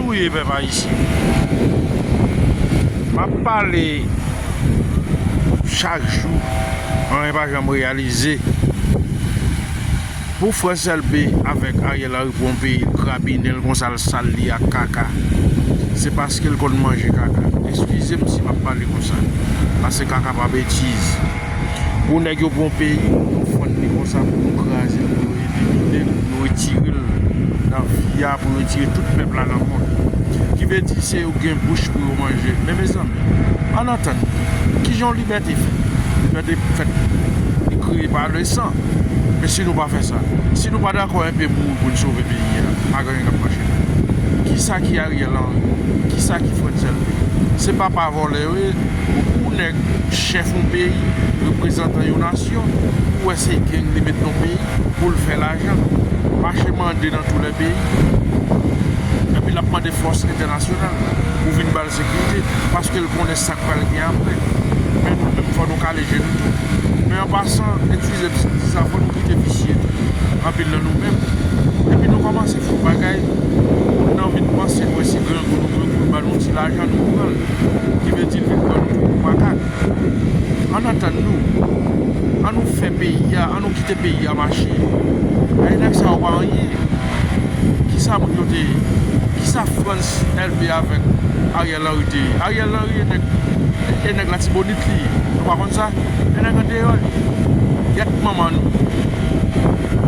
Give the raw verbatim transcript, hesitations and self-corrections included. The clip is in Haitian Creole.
Ou ye pèp ayisyen. M ap pale chak jou, anyen pa janm reyalize. Pou Frantz Elbé avèk Ariel Henry pran yon peyi, l krabinen l konsa, l sal li ak kaka, se paske l konn manje kaka. Eskize m si m ap pale konsa, paske kaka pa betiz. Pou nèg yo pran yon peyi, yo fann li konsa pou yo kraze l, pou yo elimine l, pou yo retire l nan vi a, pou yo retire tout pèp la nan mond. Ki vle di se yo gen bouch pou yo manje. Men mezanmi, ann antann nou. Kijan yon libète fèt? Libète fèt, li kreye pa le san. Men si nou pa fè sa, si nou pa dakò enpe mouri pou n sove peyi a, pa gen anyen k ap mache. Kisa ki Ariel Henry? Kisa ki Frantz Elbé? Se papa vòlè yo ye. Pou nèg chèf yon peyi, reprezantan yon nasyon, ou wè se gang li met nan peyi pou l fè lajan. Mache mande nan tou lè peyi. Epi l ap mande fòs entènasyonal pou vin ba l sekirite, paske l konnen sa k pral gen apre. Men nou menm, fò nou kale je nou tou. Men an pasan, eskize m si m di sa, fò nou kite visye tou, anpil nan nou menm. Epi nou kòmanse fè yon bagay, moun nan vin panse nou wè se grangou nou, grangou ba nou ti lajan, nou pran l. Ki vle di l vin pran nou tou pou makak. Ann antann nou. Ann nou fè peyi a, ann nou kite peyi a mache. Ay, nèg sa yo pa anyen. Kisa moun yo te ye? Kisa Frantz Elbé avèk Ariel Henry te ye? Ariel Henry e nèg, e nèg Latibonit li ye. Nou pa konn sa? E nèg andeyò li ye. Gyèt manman nou.